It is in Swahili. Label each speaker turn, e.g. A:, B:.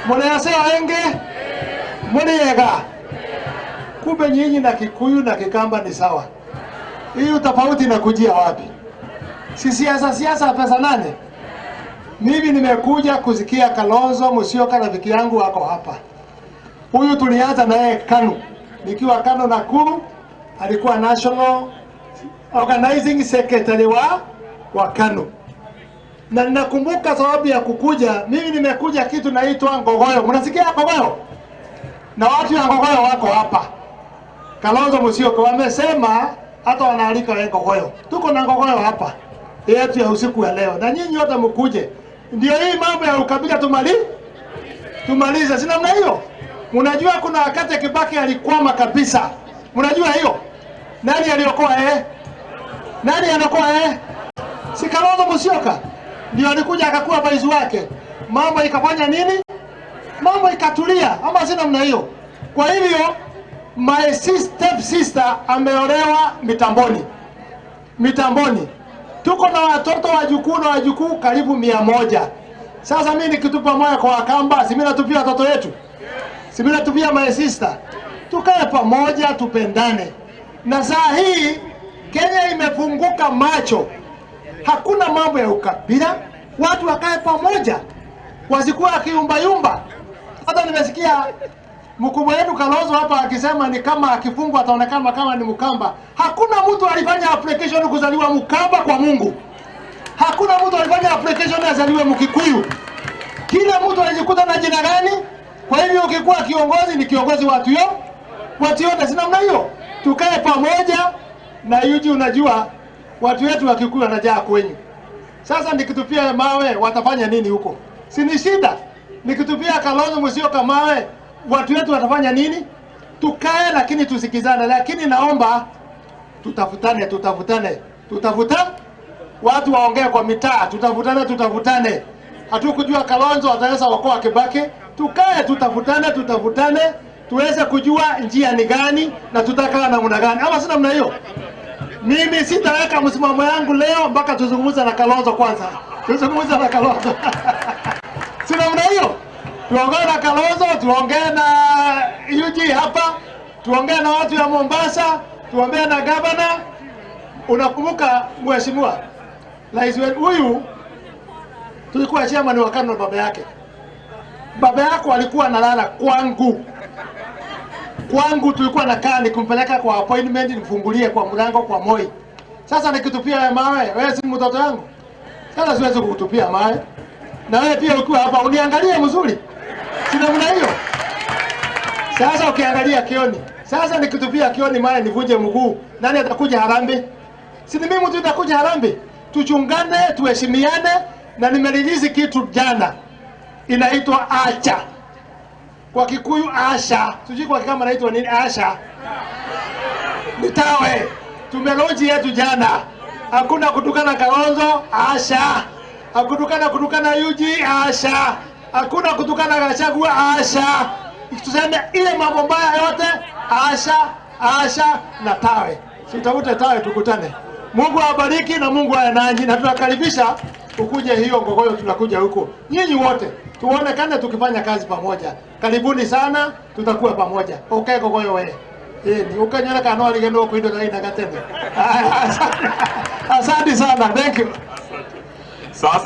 A: Mliasea wenge? Mliega. Kumbe nyinyi na Kikuyu na Kikamba ni sawa. Hii tofauti inakujia wapi? Si siasa siasa pesa nane? Mimi nimekuja kusikia Kalonzo Musyoka, rafiki yangu wako hapa. Huyu tulianza naye KANU. Nikiwa KANU Nakuru, alikuwa National Organizing Secretary wa KANU. Na ninakumbuka sababu ya kukuja, mimi nimekuja kitu naitwa Ngogoyo. Mnasikia Ngogoyo? Na watu ya Ngogoyo wako hapa. Kalonzo Musyoka wamesema hata wanaalika wa Ngogoyo. Tuko na Ngogoyo hapa yetu ya usiku ya leo. Na nyinyi wote mkuje. Ndio hii mambo ya ukabila tumalize. Si namna hiyo? Mnajua kuna wakati Kibaki alikwama kabisa. Mnajua hiyo? Nani aliokoa Nani anakoa Si Kalonzo Musyoka. Ndio alikuja akakuwa baizu wake. Mambo ikafanya nini? Mambo ikatulia, ama si namna hiyo? Kwa hivyo my step sister ameolewa Mitamboni. Mitamboni. Tuko na watoto wajukuu na wajukuu karibu 100. Sasa mimi nikitupa moyo kwa Wakamba, si mimi natupia watoto wetu? Si mimi natupia my sister? Tukae pamoja, tupendane. Na saa hii Kenya imefunguka macho. Hakuna mambo ya ukabila, watu wakae pamoja. Wasikuwa akiumba yumba. Hata nimesikia mkubwa wetu Kalonzo hapa akisema ni kama akifungwa ataonekana kama ni Mkamba. Hakuna mtu alifanya application kuzaliwa Mkamba kwa Mungu. Hakuna mtu alifanya application azaliwe Mkikuyu. Kila mtu alijikuta na jina gani? Kwa hivyo ukikuwa kiongozi ni kiongozi watu yo. Watu yote, si namna hiyo? Tukae pamoja na yuji, unajua watu wetu wa Kikuyu wanajaa kwenyu. Sasa nikitupia mawe watafanya nini huko? Si ni shida. Nikitupia Kalonzo Musyoka mawe watu wetu watafanya nini? Tukae lakini tusikizane, lakini naomba tutafutane, tutafutane. Tutafuta watu waongee kwa mitaa, tutafutane, tutafutane. Hatukujua Kalonzo ataweza wakoa Kibaki. Tukae tutafutane, tutafutane, tuweze kujua njia ni gani na tutakaa namna gani. Ama si namna hiyo? Mimi sitaweka msimamo yangu leo mpaka tuzungumze na Kalonzo kwanza. Tuzungumze na Kalonzo. Si namna hiyo? Tuongee na Kalonzo, tuongee na UG hapa, tuongee na watu ya Mombasa, tuongee na governor. Unakumbuka mheshimiwa rais wetu huyu, tulikuwa chairman wa KANU na baba yake. Baba yako alikuwa analala kwangu. Kwangu tulikuwa nakaa nikumpeleka kwa appointment, nimfungulie kwa mlango kwa Moi. Sasa nikitupia mawe, wewe si mtoto yangu. Sasa siwezi kukutupia mawe. Na wewe pia ukiwa hapa uniangalie mzuri. Si namna hiyo? Sasa ukiangalia Kioni. Sasa nikitupia Kioni mawe nivunje mguu, nani atakuja harambee? Si ni mimi tu nitakuja harambee. Tuchungane, tuheshimiane. Na nimerelease kitu jana. Inaitwa Acha. Kwa Kikuyu Asha. Sijui kwa Kikamba inaitwa nini Asha. Nitawe. Tumeloji yetu jana. Hakuna kutukana Kalonzo, Asha. Hakuna kutukana Yuji, Asha. Hakuna kutukana Gachagua, Asha. Tuseme ile mambo mbaya yote, Asha, Asha na Tawe. Sitafute Tawe tukutane. Mungu awabariki na Mungu awe nanyi, na tunakaribisha ukuje hiyo Ngogoyo, tunakuja huko. Nyinyi wote tuonekane tukifanya kazi pamoja. Karibuni sana, tutakuwa pamoja. Okay Ngogoyo wewe. Ni ukanyora kana aligendo kuindo na gatende. Asante sana. Thank you.
B: Sasa